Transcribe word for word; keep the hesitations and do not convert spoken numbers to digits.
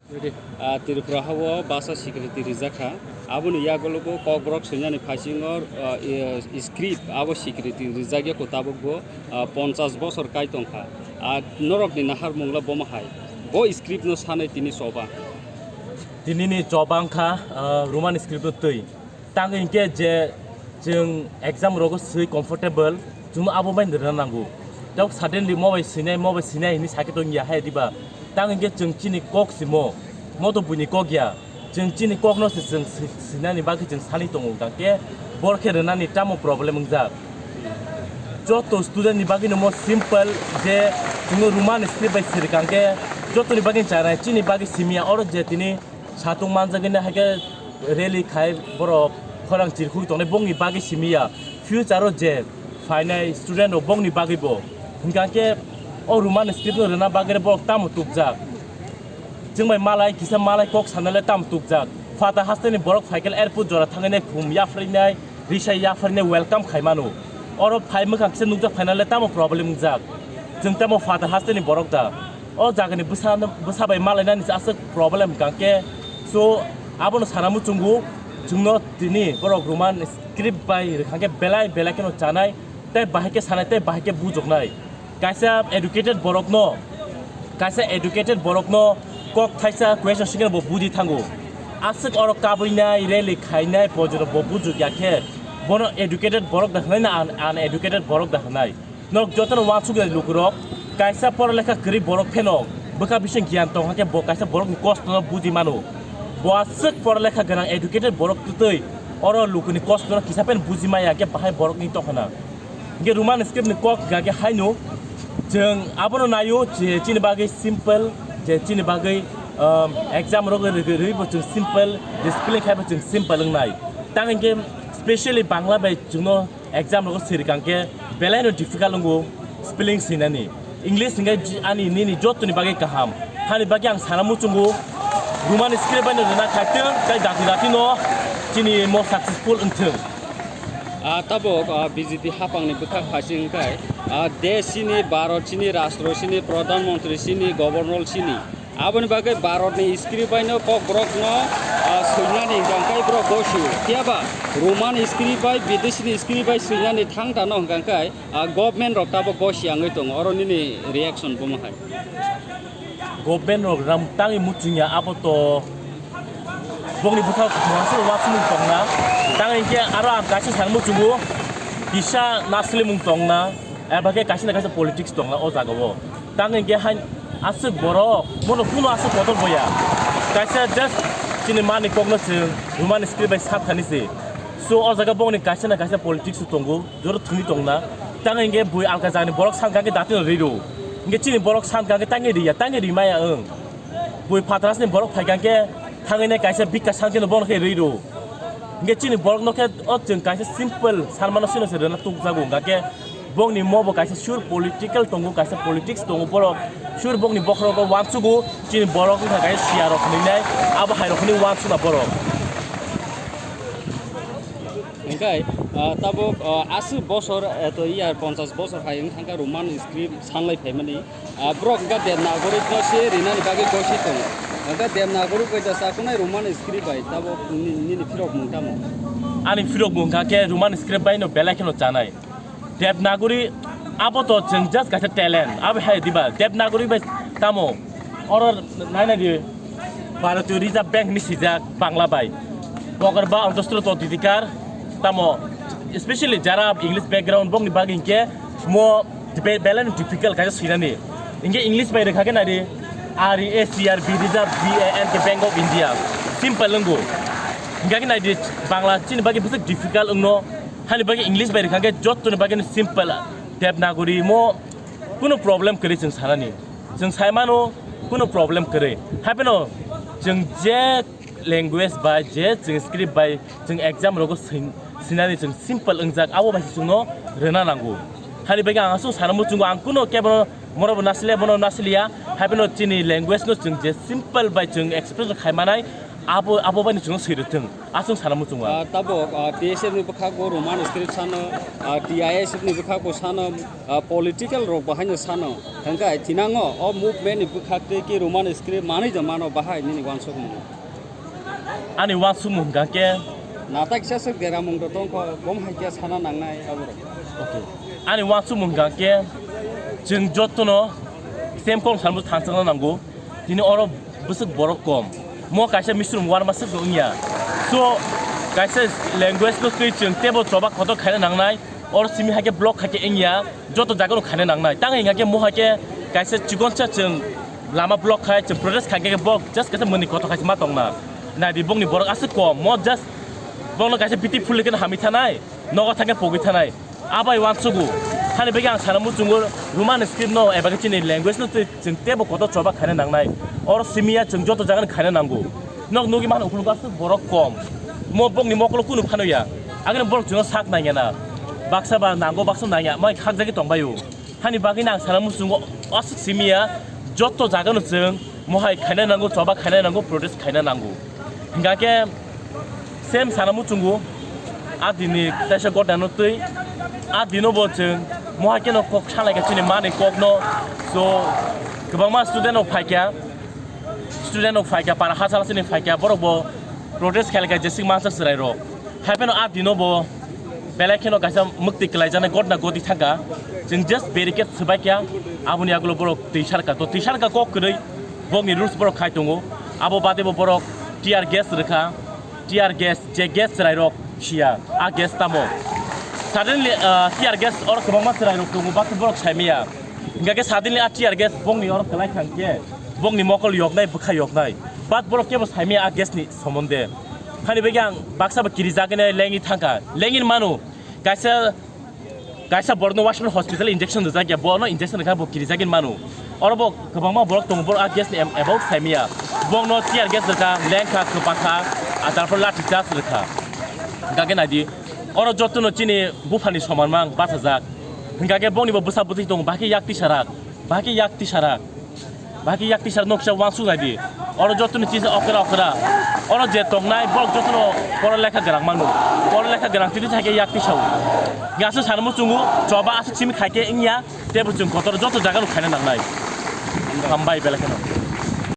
Ah, Tripura hao basa sikiriti rijak kha. Aboni yagulo bo Kokborok swinani phaisingo, ah, i-, script abo sikiriti rijak ya ko tabuk bo, ah, ponchas bosor kai tong kha. Ah, norok ni nahar mungla bomo hai. Bo script no sanai tini choba. Tini ni choba wngkha, ah, Roman script no twi. Tang hinkhe je chwng exam rogo swi comfortable, chwng abo bai rwna nango. Tok suddenly mo bai swinai, mo bai swinai hinwi sakhe tong ya hai diba. Tang hinkhe chwng chini kok simo, mo to buini kok ya. Chwng chini kok no se chwng si-, sinani bagwi chwng sani tongo, tang khe bor khe rwnani tamo problem wngjak. Joto student ni bagwi no mo simple je chwng Roman script bai sirikang khe joto ni bagwi chanai, chini bagwi simiya oro je tini Satung manjagwini hai khe rally khai borok khorang chirkhugwi tongnai bongni bagwi simi ya. Future o je phainai student rok bongni bagwi bo. Hinkha khe o Roman script no rwna bagwi borok tamo tukjak. Chwng bai malai kisa malai kok sanale tamo tukjak. Phatha hasteni borok phaikhe airport jora thangwi nai khum yaphrwi nai. Risa yapharni welcome khai mano. Oro phai mwkhang kisa nukjak phainale tamo problem wngjak. Chwng tamo phatha hasteni borok da. O jagani bwsa, bwsa bai malainani se aswk problem hwnkha khe. So, abono sana muchungo chwngno tini borok Roman script bai rwkha khe belai belai kheno chanai, tei bahai khe sanai, tei bahai khe bujoknai. Kaisa educated borokno, kaisa educated borokno kok thaisa question swngkhe bo budi thango. Aswk oro kabui nai, rally khainai, pojoro bo bujukya khe, bono educated borok da hwnwi na un-, uneducated borok da hwnwi. Norok jotono uansukya lukurok, kaisa poralekha kwrwi borok pheno bwkha bising giyan tongkha khe bo kaisa borokni kostono budi mano. Bo aswk poralekha gwnang educated borok twtwi oro lukuni kostono kisa pheno budi maya khe bahai borokni tongkhana. Hingke Roman script ni kok hingka khe haino chwng abono naio je chini bagwi simple, je chini bagwi, um, exam rok rwgwi rwgwi bo chwng simple, je spelling khai bo chwng simple wngnai. Tang hingke specially Bangla bai chwngno exam rogo sirikang khe belai no difficult wngo spelling swinani. English hingke ji-, ani nini jotoni bagwi kaham. Hani bagwi ang sana muchungo Roman script bai no rwna khaitwng tei dati dati no chini mo successful wngthwng. Ah, tabuk, ah, B J P hapangni bwkhak phaising wngkhai, ah, desh chini, Bharat chini, rastro chini, pradhan mantri chini, governor chini. Aboni bagwi Bharatni script bai no kokborokno, ah, swinani hwnkha khe borok gosio. Phiyaba Roman script bai, bideshini script bai swinani thang tano hwnkha khe, ah, government rok tabuk gosi wngwi tongo. Oro nini reaction bomo hai? Government rok ram tangwi muchungya abo to bongni bwkhak mungsa wasumung tongna. Tang hinkhe aro ang kaisa sana muchungo kisa naslimung tongna, eba khe kaisa na kaisa politics tongna o jaga o. Tang hinkhe hai aswk borok, bono kuno aswk kotor boya. Kaisa just chini mani kokno chwng Roman script bai sat thani se. So o jaga bongni kaisa na kaisa politics tongo, joro thwngwi tongna. Tang hinkhe bui alka jagani borok sankha khe datino rwi rw. Hinkhe chini borok sankha khe tangwi riya, tangwi rimaya wng. Bui phatrasni borok phaikha khe thangwi nai kaisa bikka sankhe no bono khe rwi rw. Hinkhe chini borokno khe o chwng kaisa simple sanmano sino se rwna tukjago, hwnkha khe bongni mo bo kaisa sure political tongo, kaisa politics tongo borok. Sure bongni bokhorogo wansugo, chini borok wngkha kaisa siyarok hinwi nai, abo hairok hinwi wansuna borok. Hingkai, ah, tabuk, ah, aswk bosor, eh, to iyar ponchas bosor hai wng thangkha Roman script sanlai phaimani. Ah, borok hingkha Devanagari no se rinani bagwi gosi tongo. Hingkha Devanagari bai da chakunai Roman script bai tabuk ni-, nini phirok mung tamo? Ani phirok mung kha khe Roman script bai no belai kheno chanai. Devanagari abo to chwng just kaisa talent. Abo hai diba Devanagari bai tamo oro nai nai di Bharatiya Reserve Bank ni sijak Bangla bai. Bogar ba antostro to didikar tamo, especially jara English background bokni bagwi hinkhe mo be-, belai no difficult kaisa swinani. Hinkhe English bai rwkha khe nai di R E A C R B Reserve B A N K Bank of India. Simple wngbo. Hinkha khe nai di Bangla chini bagwi bwswk difficult wngno. Hani bagwi English bai rwkha khe jottoni bagwi no simple Devanagari mo kuno problem kwrwi chwng sanani. Chwng sai mano kuno problem kwrwi. Hapheno chwng je language bai, je chwng script bai chwng exam rogo swing-, swinani chwng simple wngjak, abo bai se chwngno rwna nango. Hani bagwi ang aswk sana muchungo, ang kuno kebono morobo nasiliya, bono nasiliya. Hapheno chini language no chwng je simple bai chwng express khai manai, Abo, abo bai no chwngno swi rwthwng, aswk sana muchungo. Ah, tabuk, ah, T S F ni bwkhago Roman script sano, ah, T I S F ni bwkhago sano, ah, political rok bo haino sano. Hwnkhe thinango o movement ni bwkhak tei ki Roman script manwi da mano bahai nini uansukmung? Ani uansukmung hwnkha khe, nataksa swk deramung do tongkho, bom hai khe sana nangnai aborok. Okay. Ani uansukmung hwnkha khe, chwng jotono same kok salmo thansa nango. Tini oro bwswk borok kom. Mo kaisa misrum warma swk no wngya. So, kaisa language no twi chwng tebo choba kotor khaina nangnai. Oro simi hai khe block hai khe wngya. Joto jaga no khaina nangnai. Tang hingkha khe mo hai khe kaisa chikonsa chwng lama block khai chwng protest khai khe block just kaisa mwnwi kotor khai ma tongna. Naidi bongni borok aswk kom. Mo just bongno kaisa beautiful khe hamwi thanai. Nogo thangkhe pogwi thanai. Abai uansugo. Hani bagwi ang sana muchungo Roman script no eba khe chini language no twi chwng tebo kotor choba khaina nangnai. Oro simiya chwng joto jaga ni khaina nango. Nok nugwi mano ukhulgo aswk borok kom. Mo bongni mokolo kunu phano ya. Agini borok chwngno sak nangya na. Baksa ba nango baksa nangya. Mai khakjagwi tongbaio. Hani bagwi ang sana muchungo aswk simiya joto jaga no chwng mohai khaina nango, choba khaina nango, protest khaina nango. Hingkha khe same sana muchungo, a dini taisa gotna no twi, a dino bo chwng mohai khe no kok salai kha chini mani kok no. So, kwbangma student rok phai kha, student rok phai kha, para hachal chini phai kha, borok bo protest khai kha, jesik mansak chwrai rok. Hai phano a dino bo belai kheno kaisa mwktwi kwlaijaknai gotna goti thangkha. Chwng just barricade swbai kha, aboni yagulo borok twi sarkha. To twi sarkha kok kwrwi, bokni rules borok khai tongo. Abo bade bo borok tear gas rwkha, tear gas, je gas chwrairok siya, a gas tamo. Suddenly, ah, tear gas oro kwbangma chwrairok tongo, bakhe borok saimaya. Hingkha khe suddenly a tear gas bongni oro kwlai thang khe, bongni mokol yoknai, bwkha yoknai. But borok kebo saimaya a gas ni somonde. Hani bagwi ang baksa bo kirijagwi nai lengwi thangkha. Lengwi mano. Kaisa, kaisa borokno Washington Hospital injection rijak ya, bono injection rikha bo kirijagwi mano. Oro bo kwbangma borok tongo, borok a gas ni em-, about saimaya. Bongno tear gas rikha, lengkha, kwpakha, a tarpor lathi charge rikha. Hingkha khe naidi, oro jotono chini buphani soman mang bachajak. Hingkha khe bongni bo bwsa bwtwi tongo, bahai khe yak tisarak, bahai khe yak tisarak. Bahai khe yak tisarak noksa uansuk naidi. Oro jotoni chisa okra okra. Oro je tongnai borok jotono pora lekha gwnang mano. Pora lekha gwnang tini thai khe yak tisao. Hingkhe aswk sana muchungo choba aswk simi khai khe wngya. Tebo chwng kotor joto jaga no khaina nangnai. Hambai belai kheno.